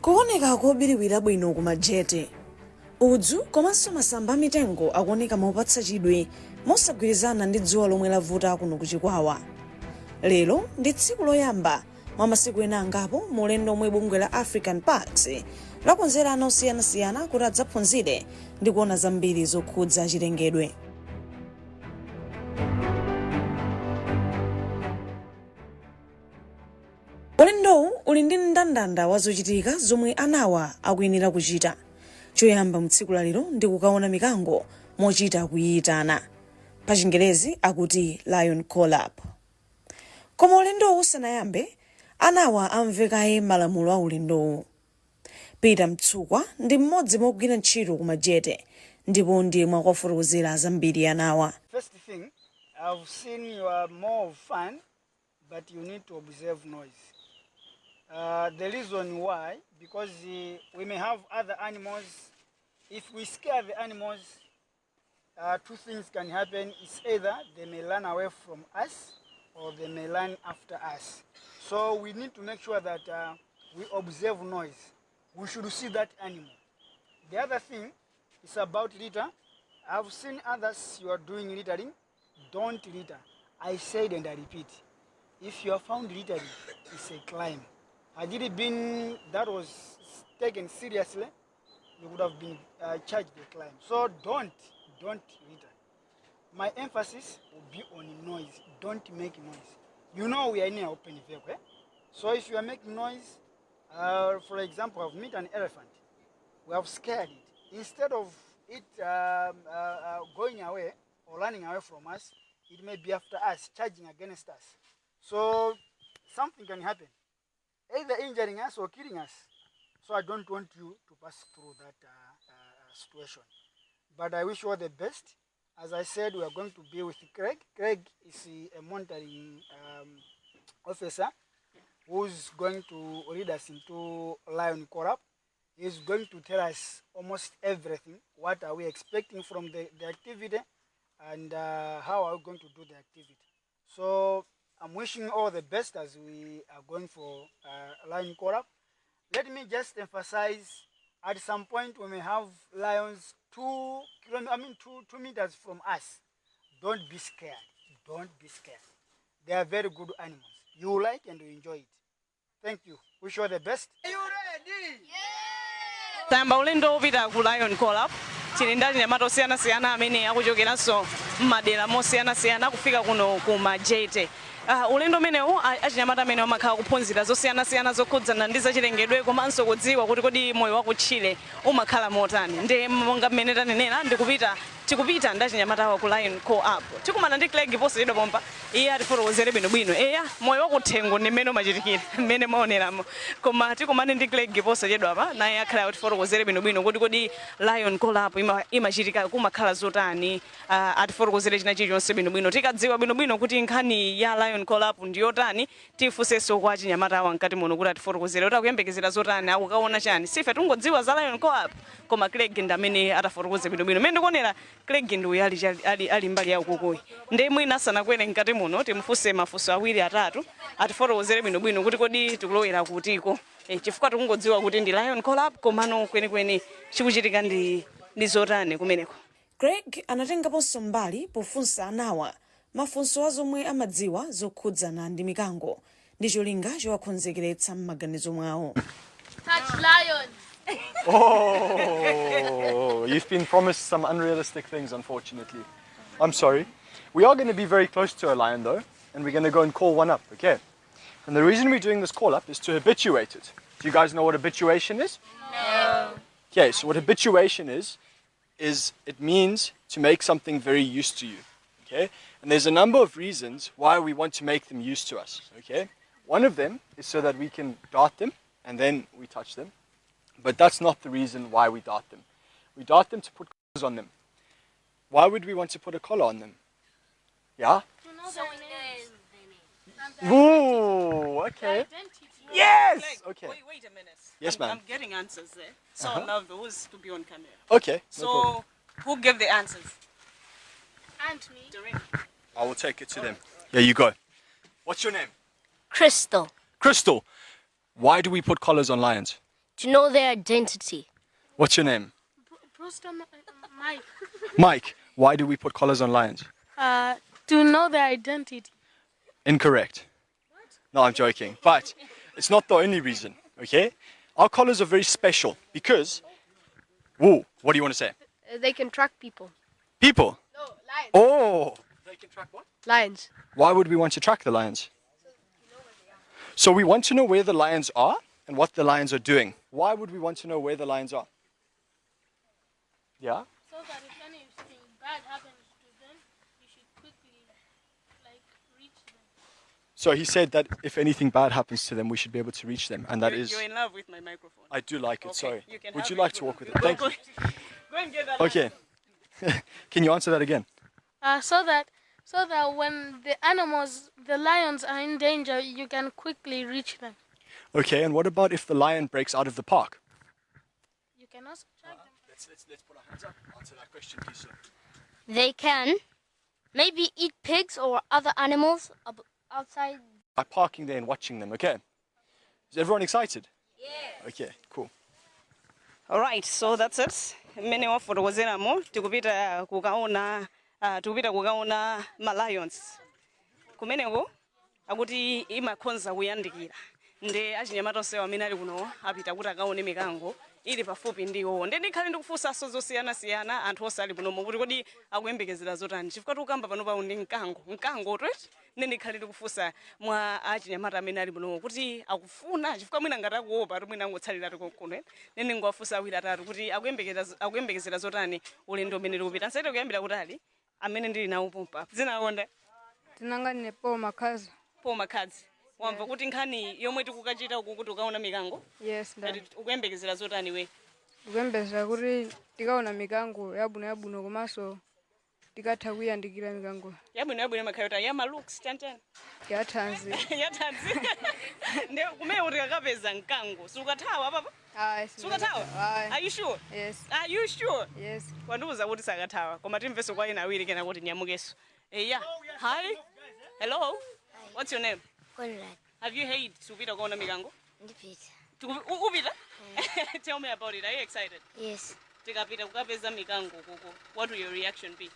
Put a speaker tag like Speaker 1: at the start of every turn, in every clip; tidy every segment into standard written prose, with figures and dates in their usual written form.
Speaker 1: Kuoneka kobiriwira bwino ku Majete. Udzu komanso masamba a mitengo akuoneka mopatsa chidwi mosagwirizana ndi dzuwa lomwe lavuta kuno ku Chikwawa. Lero ndi tsiku loyamba mwa masiku ena angapo mu ulendo omwe bungwe la African Parks lakonzera ana osiyanasiyana kuti adzaphunzire ndi kuona zambiri zokhudza chilengedwe. Ulendowu uli ndi mndandanda wa zochitika zomwe anawa akuyenera kuchita. Choyamba mu tsiku la lero ndi kukaona mikango mochita kuyiyitana. Pa chingerezi akuti lion call up. Koma ulendowu usanayambe, anawa amve kaye malamulo a ulendowu. Peter Mtsukwa ndi mmodzi mwa ogwira ntchito ku Majete ndipo ndi yemwe akuwafotokozera zambiri anawa.
Speaker 2: First thing, I've seen you are more of fun, but you need to observe noise. The reason why, because we may have other animals. If we scare the animals, two things can happen. It's either they may run away from us or they may run after us. So we need to make sure that we observe noise. We should see that animal. The other thing is about litter. I've seen others, you are doing littering. Don't litter. I said and I repeat, if you are found littering, it's a crime. Had it been that was taken seriously, you would have been charged a crime. So don't litter. My emphasis will be on noise. Don't make noise. You know we are in an open vehicle. Eh? So if you are making noise, for example, I've met an elephant. We have scared it. Instead of it going away or running away from us, it may be after us, charging against us. So something can happen, either injuring us or killing us. So I don't want you to pass through that situation. But I wish you all the best. As I said, we are going to be with Craig. Craig is a monitoring officer who's going to lead us into lion call up. He's going to tell us almost everything. What are we expecting from the activity and how are we going to do the activity. So I'm wishing you all the best as we are going for lion call up. Let me just emphasize, at some point we may have lions 2 kilom-, I mean 2 meters from us. Don't be scared. Don't be scared. They are very good animals. You will like and you enjoy it. Thank you. Wish you all the best. Are you ready?
Speaker 3: Tayamba ulendo wopita ku lion call up. Tili ndi anyamata osiyanasiyana amene akuchokeranso m'madera mosiyanasiyana kufika kuno ku Majete. Ulendo umenewu achinyamata amene amakhala kuphunzira zosiyanasiyana zokhudzana ndi zachilengedwe komanso kudziwa kuti kodi moyo wakutchire umakhala motani. Ndi monga mmene tanenera, ndikupita, tikupita ndi achinyamatawa ku lion call up. Tikumana ndi Craig posachedwa pompa, iye atifotokozere bwinobwino. Eya, moyo wakuthengo ndi mmene umachitikira mmene maoneramo, koma tikumane ndi Craig posachedwapa, naye akhala atifotokozere bwinobwino kuti kodi lion call up imachitika, kumakhala zotani. Atifotokozere china chilichonse bwinobwino. Tikadziwa bwinobwino kuti nkhani ya lion call up ndi yotani, tifunsenso kwa achinyamatawa mkati muno kuti atifotokozere kuti akuyembekezera zotani, akukaona chani. Sife tungodziwa za lion call up, koma Craig ndi amene atafotokoze bwinobwino. Mmene ndikuonera, Craig ndi uyu ali mbali ya ukukuyi. Ndi mwina asanakwere mkati muno, timufunse mafunso awiri atatu, atifotokozere bwinobwino kuti kodi tikulowera kutiko, chifukwa tikungodziwa kuti ndi lion call up, komano kwenikweni chikuchitika ndi zotani kumeneko?
Speaker 1: Craig anatengaponso mbali pofunsa anawa mafunso a zomwe amadziwa zokhudzana ndi mikango ndi cholinga chowakonzekeretsa m'maganizo mwawo.
Speaker 4: Touch lion.
Speaker 5: Oh, you've been promised some unrealistic things, unfortunately. I'm sorry. We are going to be very close to a lion, though, and we're going to go and call one up, okay? And the reason we're doing this call up is to habituate it. Do you guys know what habituation is?
Speaker 4: No.
Speaker 5: Okay, so what habituation is it means to make something very used to you, okay? And there's a number of reasons why we want to make them used to us, okay? One of them is so that we can dart them and then we touch them. But that's not the reason why we dart them. We dart them to put collars on them. Why would we want to put a collar on them? Yeah?
Speaker 4: To know their name.
Speaker 5: Ooh, okay. Yes! Okay.
Speaker 3: Wait, wait a minute.
Speaker 5: Yes, ma'am.
Speaker 3: I'm getting answers there. So I love those to be on camera.
Speaker 5: Okay. No
Speaker 3: So
Speaker 5: problem.
Speaker 3: who gave the answers?
Speaker 4: And me.
Speaker 3: Doreen.
Speaker 5: I will take it to them. Here you go. What's your name?
Speaker 4: Crystal.
Speaker 5: Crystal. Why do we put collars on lions?
Speaker 4: To know their identity.
Speaker 5: What's your name?
Speaker 4: Mike.
Speaker 5: Mike, why do we put collars on lions?
Speaker 4: To know their identity.
Speaker 5: Incorrect. No, I'm joking. But it's not the only reason, okay? Our collars are very special because. Whoa, what do you want to say?
Speaker 4: They can track people.
Speaker 5: People.
Speaker 4: No, lions.
Speaker 5: Oh! They can track what?
Speaker 4: Lions.
Speaker 5: Why would we want to track the lions? So we want to know where the lions are and what the lions are doing. Why would we want to know where the lions are? Yeah?
Speaker 4: So that if anything bad happens to them, you should quickly, like, reach them.
Speaker 5: So he said that if anything bad happens to them, we should be able to reach them. And that is.
Speaker 3: You're in love with my microphone.
Speaker 5: I do like it,
Speaker 3: Okay,
Speaker 5: sorry.
Speaker 3: you can
Speaker 5: Would
Speaker 3: have
Speaker 5: you
Speaker 3: it.
Speaker 5: like to walk with it? Thank you.
Speaker 3: Go and get that.
Speaker 5: Okay. Can you answer that again?
Speaker 4: So that when the animals, the lions are in danger, you can quickly reach them.
Speaker 5: Okay, and what about if the lion breaks out of the park?
Speaker 4: You can also track them.
Speaker 5: Let's put our hands up. Answer that question, please, sir.
Speaker 6: They can maybe eat pigs or other animals outside.
Speaker 5: By parking there and watching them, okay? Is everyone excited? Yeah. Okay, cool.
Speaker 3: Alright, so that's it. Mmene wafotokozeramo tikupita kukaona ma lions. Kumeneko akuti imakhonza kuyandikira. Nde achinyamata onsewo amene ali kuno apita kuti akaone mikango ili pafupi ndi iwowo. Nde ndikhale ndikufunsanso zosiyanasiyana anthu onse ali kunomo kuti kodi akuyembekezera zotani, chifukwa tikukamba pano pawo ndi mkango, mkango tweti. Nde ndikhale ndikufunsa mwa achinyamata amene ali kunomo kuti akufuna, chifukwa mwina ngati akuopa, mwina angotsalira konkuno. Nde ndingowafunsa awiri atatu kuti akuyembekezera zotani ulendo umene tikupita. Nsaite kuyambira kutali amene ndili nawo pompa. Dzina lako?
Speaker 7: Tinanga ndine Paul Makhazi.
Speaker 3: Paul Makhadzi, wamva kuti nkhani yomwe tikukachita uku kuti ukaona mikango?
Speaker 7: Yes, nda.
Speaker 3: Ngati ukuyembekezera zotani we?
Speaker 7: Ndikuyembekezera kuti tikaona mikango yabwino yabwino komanso tikatha kuyandikira mikango.
Speaker 3: Yabwino yabwino makhalota ya ma looks chanchani?
Speaker 7: Yathanzi.
Speaker 3: Yathanzi. Nde kumene kuti kakapeza mkango sukathawa papa?
Speaker 7: Ayi.
Speaker 3: Sukathawa?
Speaker 7: Ayi.
Speaker 3: Are you sure?
Speaker 7: Yes.
Speaker 3: Are you sure?
Speaker 7: Yes.
Speaker 3: Wandiuza kuti sakathawa, koma timvenso kwa ena awiri kena kuti nyamukeso. Eya, hi, hello, what's your name?
Speaker 6: Conrad.
Speaker 3: Have you heard tikupita kuona mikango?
Speaker 6: Ndipita.
Speaker 3: Upita? Tell me about it. Are you excited?
Speaker 6: Yes.
Speaker 3: Tikapita kukapeza mikango kuko, what will your reaction be?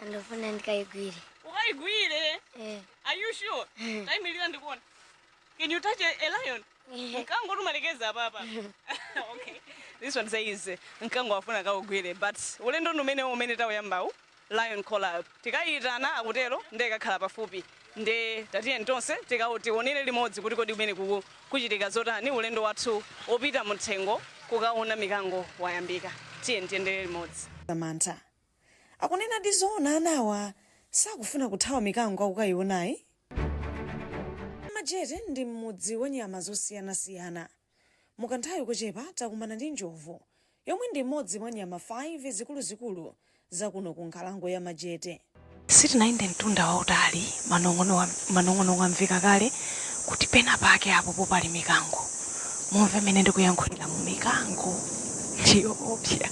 Speaker 6: Andofuna ndikayigwire.
Speaker 3: Ukayigwire?
Speaker 6: Eh.
Speaker 3: Are you sure? Tayimirira ndikuona. Can you touch a lion? Mkango tumalekeza apapa. Okay, this one says mkango afuna kaugwire, but ulendo umene umene tauyambawu, lion call up, tikayitana akutero, nde kakhala pafupi. Nde tatiye tonse tionere limodzi kuti kodi kumene kuku kuchitika zotani. Ulendo wathu opita muthengo kukaona mikango wayambika. Tiye tiyendere limodzi.
Speaker 1: Samantha akunena ndi zoona, anawa sakufuna kuthawa mikango akukayionayi. Majete ndi mmudzi wa nyama zosiyanasiyana. Mukanthawi kochepa takumana ndi njovu yomwe ndi imodzi mwa nyama 5 zikuluzikulu zakuno ku nkhalango ya Majete.
Speaker 3: Sitinayende mtunda wautali, manong'ono wamveka kale kuti pena pake apo popali mikango. Mumve mmene ndikuyankhulira mu, mikango ndiyoopsa,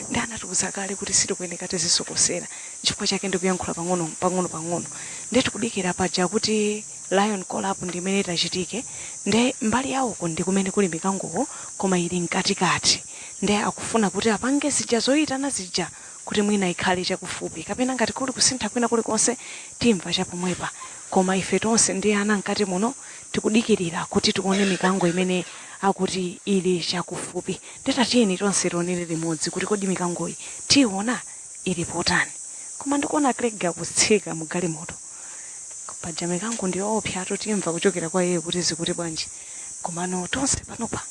Speaker 3: ndi anatiuza kale kuti sitikuyeneka tizisokosera, chifukwa chake ndikuyankhula pang'ono pang'ono pang'ono. Nde tikudikira paja kuti lion call up ndi imene itachitike. Nde mbali yawoko ndi kumene kuli mikangowo, koma ili mkatikati. Nde akufuna kuti apange zija zoyitana zija kuti mwina ikhale chakufupi, kapena ngati kuli kusintha kwina kulikonse timva chapomwepa. Koma ife tonse ndi ana mkati muno tikudikirira kuti tione mikango imene akuti ili chakufupi. Nditatiyeni tonse tionere limodzi kuti kodi mikangoyi tiyiona ili potani. Koma ndikuona Craig akutsika mu galimoto. Paja mikango ndi yoopsa, timva kuchokera kwa iye kuti zikuti bwanji. Komano tonse panopa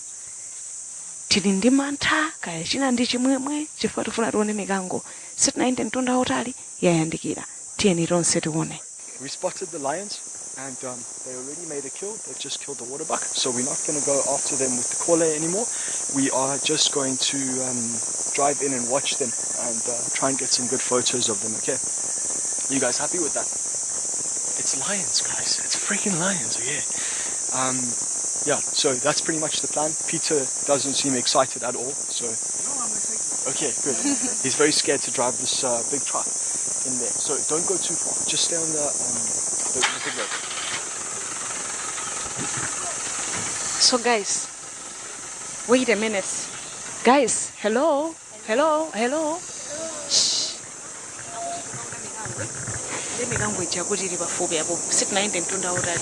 Speaker 3: tili ndi mantha kaya china ndi chimwemwe, chifukwa tifuna tione mikango. Sitinayende mtunda wautali, yayandikira. Tiyeni tonse tione.
Speaker 5: We spotted the lions and they already made a kill. They've just killed the waterbuck. So we're not going to go after them with the collar anymore. We are just going to drive in and watch them and try and get some good photos of them, okay? You guys happy with that? It's lions, guys. It's freaking lions, okay? Yeah, so that's pretty much the plan. Peter doesn't seem excited at all, so.
Speaker 2: No, I'm excited.
Speaker 5: Okay, good. He's very scared to drive this big truck in there. So don't go too far. Just stay on the big road.
Speaker 3: So guys, Wait a minute. Guys, hello? Hello? Hello? Shh. Ndi mikango ija kuti ili pafupi apo. Sitinayende mtunda utali.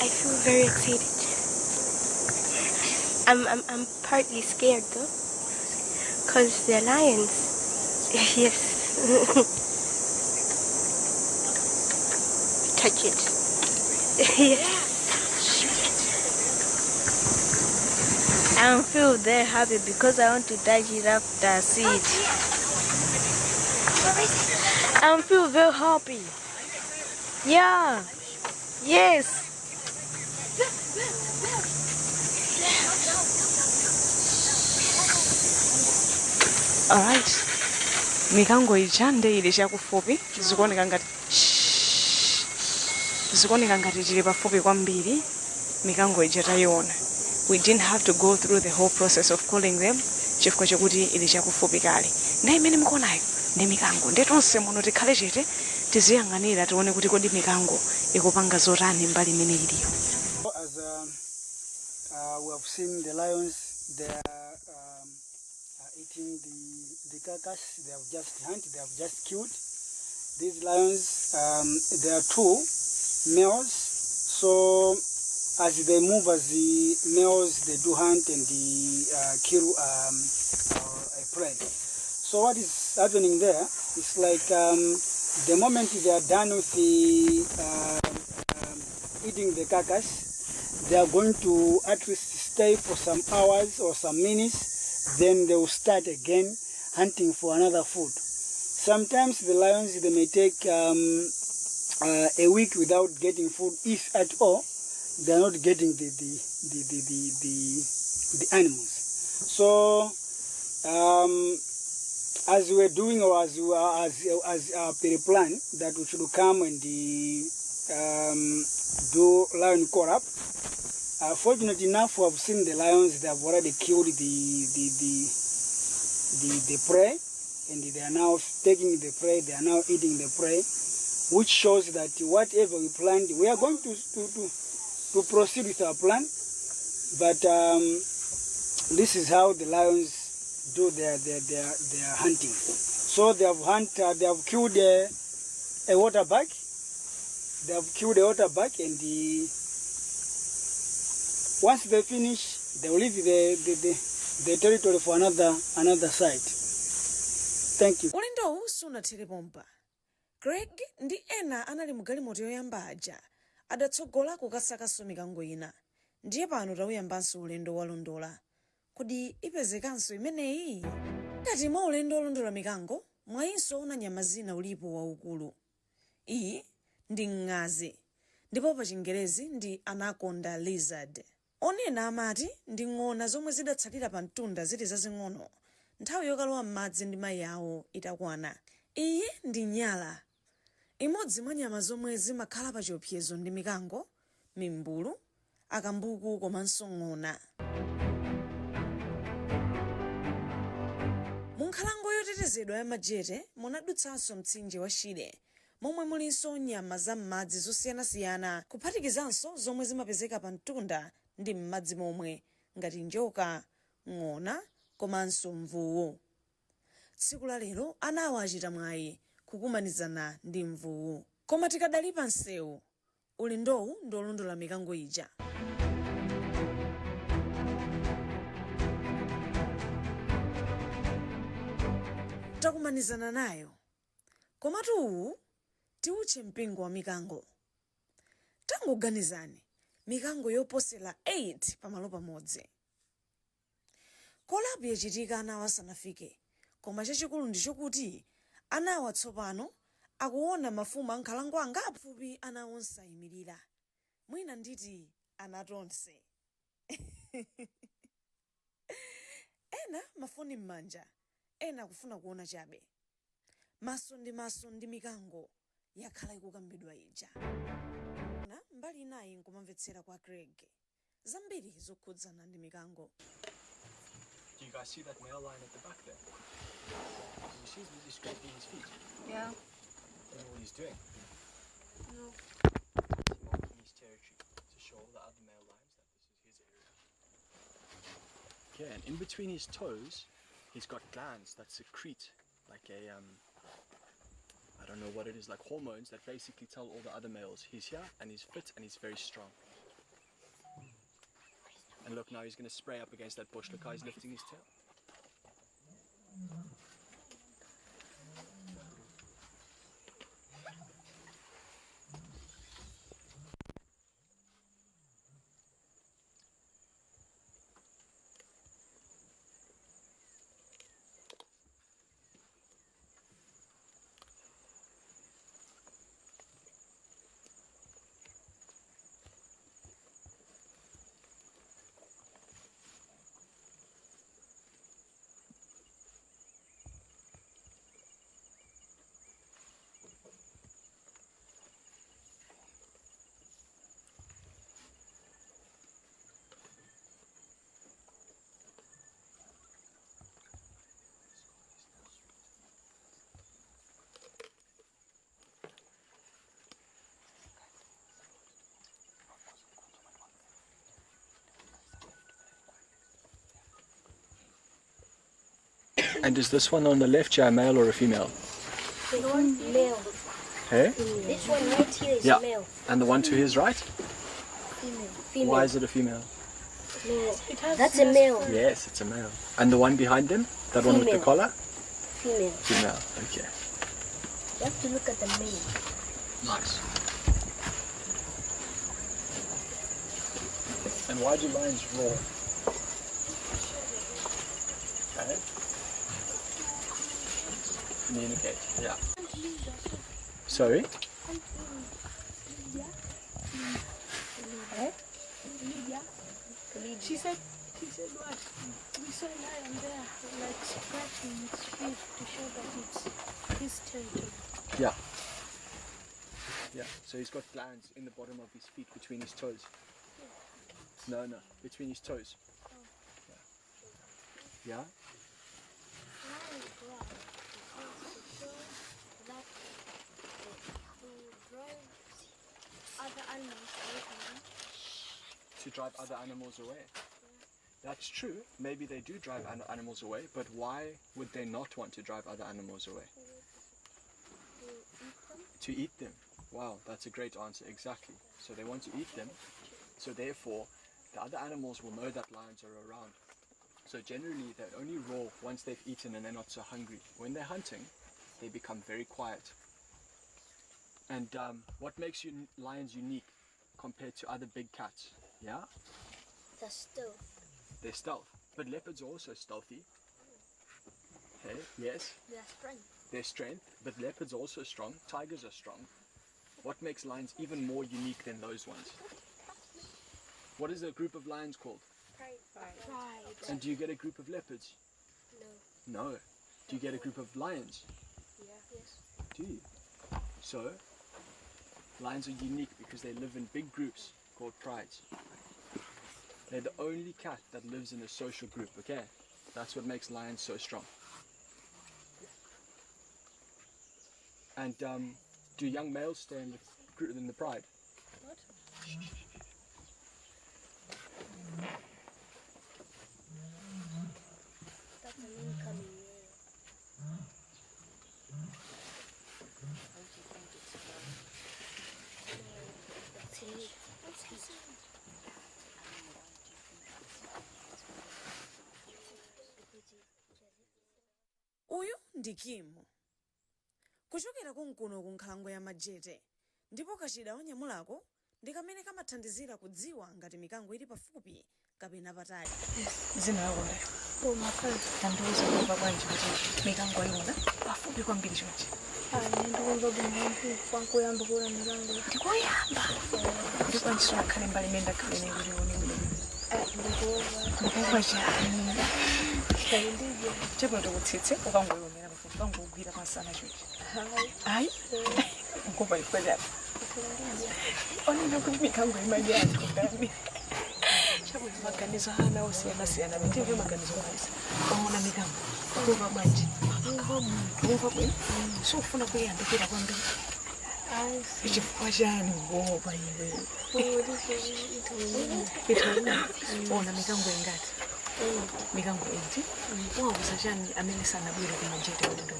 Speaker 8: I feel very excited. I'm partly scared though, because they're lions. Yes. Touch it. Yes.
Speaker 9: I feel very happy because I want to touch it after I see it. I feel very happy. Yeah. Yes.
Speaker 3: Alright. Mikango ija nde ili chakufupi, zikuoneka ngati. Shh. Zikuoneka ngati tili pafupi kwambiri. Mikango ija tayiona. We didn't have to go through the whole process of calling them chifukwa chokuti ili chakufupi kale. Ndi imene mukuonayo ndi mikango. Ndiye tonse muno tikhale chete, tiziyang'anira, tione kuti kodi mikango ikupanga zotani mbali imene iliyo.
Speaker 2: As we have seen the lions, they are eating the carcass. They have just hunted, they have just killed. These lions, there are two males. So as they move as the males, they do hunt and they kill a prey. So what is happening there is like the moment they are done with the eating the carcass, they are going to at least stay for some hours or some minutes, then they will start again hunting for another food. Sometimes the lions, they may take a week without getting food, if at all they are not getting the animals. So as we are doing or as we are, as our pre-plan that we should come and do lion call up. Fortunately enough, we have seen the lions. They have already killed the prey, and they are now taking the prey. They are now eating the prey, which shows that whatever we planned, we are going to proceed with our plan. But this is how the lions do their hunting. So they have hunt, they have killed a water buck. They have killed a water buck, and once they finish, they will leave the territory for another site. Thank you.
Speaker 1: Ulendowu sunathere pompa. Craig ndi ena anali mu galimoto yoyamba aja adatsogola kukasakaso mikango ina. Ndiye pano tauyambanso ulendo walondola. Kodi ipezekanso imeneyi? Ngati mwa ulendo olondola mikango, mwayinso ona nyama zina ulipo waukulu. Iyi ndi ng'azi, ndipo pa Chingerezi ndi anaconda lizard. Onena amati ndi ng'ona zomwe zidatsalira pa mtunda zili zazing'ono nthawi yokalowa m'madzi ndi mayi awo itakwana. Iyi ndi nyala, imodzi mwa nyama zomwe zimakhala pa chiopsezo ndi mikango, mimbulu, akambuku komanso ng'ona. Mu nkhalango yotetezedwa ya Majete munadutsanso mtsinje wa Shire, momwe mulinso nyama za m'madzi zosiyanasiyana, kuphatikizanso zomwe zimapezeka pa mtunda ndi m'madzi momwe ngati njoka, ng'ona komanso mvuwu. Tsiku la lero anawa achita mwayi kukumanizana ndi mvuwu. Koma tikadali pa msewu, ulendowu ndi olondola mikango ija. Takumanizana nayo, komatu uwu tiutche mpingo wa mikango. Tangoganizani, mikango yoposera 8 pamalo pamodzi. Call up yachitika anawa asanafike, koma chachikulu ndi chokuti anawa tsopano akuona mafumu a nkhalango angapo fupi. Ana onse ayimirira, mwina nditi ana tonse, ena mafoni m'manja, ena kufuna kuona chabe. Maso ndi maso ndi mikango yakhala ikukambidwa ija. Na mbali inayi nkumamvetsera kwa Craig zambiri zokhudzana ndi mikango.
Speaker 5: Do you guys see that male lion at the back there? Do you see he's busy scraping his feet?
Speaker 7: Yeah.
Speaker 5: Do you know what he's doing?
Speaker 7: No.
Speaker 5: He's marking his territory to show all the other male lions that this is his Okay, and in between his toes, he's got glands that secrete like a, I don't know what it is, like hormones that basically tell all the other males he's here and he's fit and he's very strong. And look, now he's going to spray up against that bush. Look how he's lifting his tail. And is this one on the left here a male or a female?
Speaker 6: Male.
Speaker 5: Hey?
Speaker 6: This one right here is
Speaker 5: Yeah.
Speaker 6: male.
Speaker 5: And the one to his right?
Speaker 6: Female. Female.
Speaker 5: Why is it a female?
Speaker 6: Male. That's a male.
Speaker 5: Yes, it's a male. And the one behind them? That one with the
Speaker 6: Female.
Speaker 5: collar?
Speaker 6: Female.
Speaker 5: Female. Okay.
Speaker 6: You have to look at the male.
Speaker 5: Nice. And why do lions roar? Okay. Communicate. Yeah. Sorry?
Speaker 4: She said what? We saw a lion there, like scratching its feet to show that it's his territory.
Speaker 5: Yeah. Yeah. So he's got glands in the bottom of his feet between his toes. No, no, between his toes. Yeah. Yeah?
Speaker 4: Lions growl because to show that to drive
Speaker 6: Other animals away from them.
Speaker 5: To drive other animals away. That's true. Maybe they do drive animals away, but why would they not want to drive other animals away?
Speaker 6: To eat them.
Speaker 5: To eat them. Wow, that's a great answer. Exactly. So they want to eat them. So therefore, the other animals will know that lions are around. So generally, they only roar once they've eaten and they're not so hungry. When they're hunting, they become very quiet. And what makes you lions unique compared to other big cats? Yeah?
Speaker 6: They're stealth.
Speaker 5: They're stealth. But leopards are also stealthy. Hey, yes.
Speaker 6: Their strength.
Speaker 5: Their strength. But leopards are also strong. Tigers are strong. What makes lions even more unique than those ones? What is a group of lions called?
Speaker 6: Pride. Pride.
Speaker 5: And do you get a group of leopards?
Speaker 6: No.
Speaker 5: No. Do you get a group of lions?
Speaker 6: Yeah. Yes.
Speaker 5: Do you? So, lions are unique because they live in big groups called prides. They're the only cat that lives in a social group, okay? That's what makes lions so strong. And do young males stay in the group, in the pride?
Speaker 4: What?
Speaker 6: That's an incoming male. It's me.
Speaker 4: What's the sound?
Speaker 1: Uyu ndi Kimu kuchokera kunkuno ku nkhalango ya Majete, ndipo kachida wanyamulako ndi kamene kamathandizira kudziwa ngati mikango ili pafupi kapena patali.
Speaker 3: Dzina lako ndani? Tandiuza, kumva bwanji kuti mikango ayiona pafupi kwambiri chonchi?
Speaker 4: Ndikumva bwino kuyamba kuona mikango.
Speaker 3: Ndikoyamba? Ndi bwanji sunakhale mbali imene ndakhale ine kuti uone bwino?
Speaker 4: Ndikuopa.
Speaker 3: Ndikuopa chani?
Speaker 4: Ndidya.
Speaker 3: Chabwino, tikutsitse, ukangoyionera pafupi, ukangogwira pansana chonchi. Ayi, nkuopa chifukwa chani? Onena kuti mikango imadya anthu ndani? Chabwino, maganizo ana osiyanasiyana, mitimve maganizo malisa. Umaona mikango, kumva bwanji? Kumva bwino? Sufuna kuyandikira kwambiri? Chifukwa chani kuopa iwe? Ona mikango ingati?
Speaker 4: 8.
Speaker 1: Mikango 8. Wauza chani amene sanabwere kuMajete ulendo?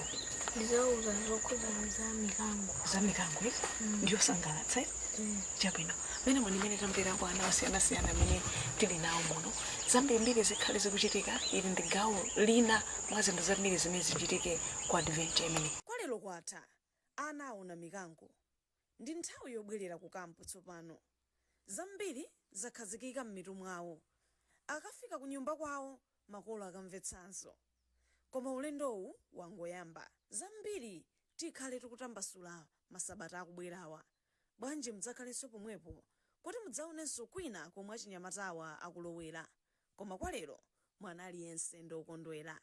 Speaker 4: Ndizauza zokhuza za mikango.
Speaker 1: Za mikango eti? Ndiyosangalatsa. Chabwino, mene mwini mene tamvera kwa ana osiyanasiyana amene tili nawo muno, zambirimbiri zikhale zikuchitika. Ili ndi gawo lina mwa zinthu zambiri zimene zichitike ku adventure imene. Kwalero kwatha, ana aona mikango. Ndi nthawi yobwerera ku kampu tsopano. Zambiri zakhazikika m'mitu mwawo. Akafika ku nyumba kwawo, makolo akamvetsanso. Koma ulendowu wangoyamba. Zambiri tikhale tikutambasula masabata akubwerawa. Bwanji mudzakhalenso pomwepo kuti mudzaonenso kwina komwe achinyamatawa akulowera? Koma kwa lero, mwana aliyense ndokondwera.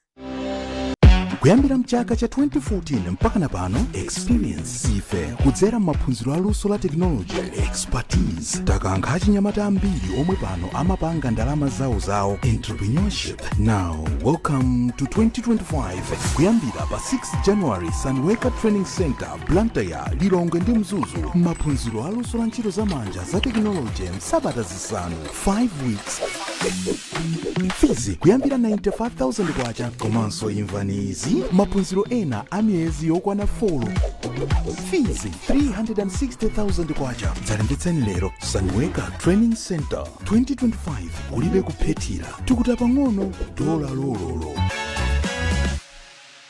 Speaker 10: Kuyambira mchaka cha 2014 mpaka na pano, experience ife kudzera m'maphunziro aluso la technology expertise, takankha achinyamata ambiri omwe pano amapanga ndalama zawo zawo, entrepreneurship. Now welcome to 2025. Kuyambira pa 6 January, Sunweka Training Center, Blantyre, Lilongwe ndi Mzuzu, maphunziro aluso la ntchito zamanja za technology, msabata 5, 5 weeks, fees kuyambira 95,000 kwacha. Komanso imvani izi, maphunziro ena a miyezi yokwana 4, fees 360,000 kwacha. Dzalembetseni lero. Sunweka Training Center, 2025 kulibe kuphethira, tikuta pang'ono dola lololo.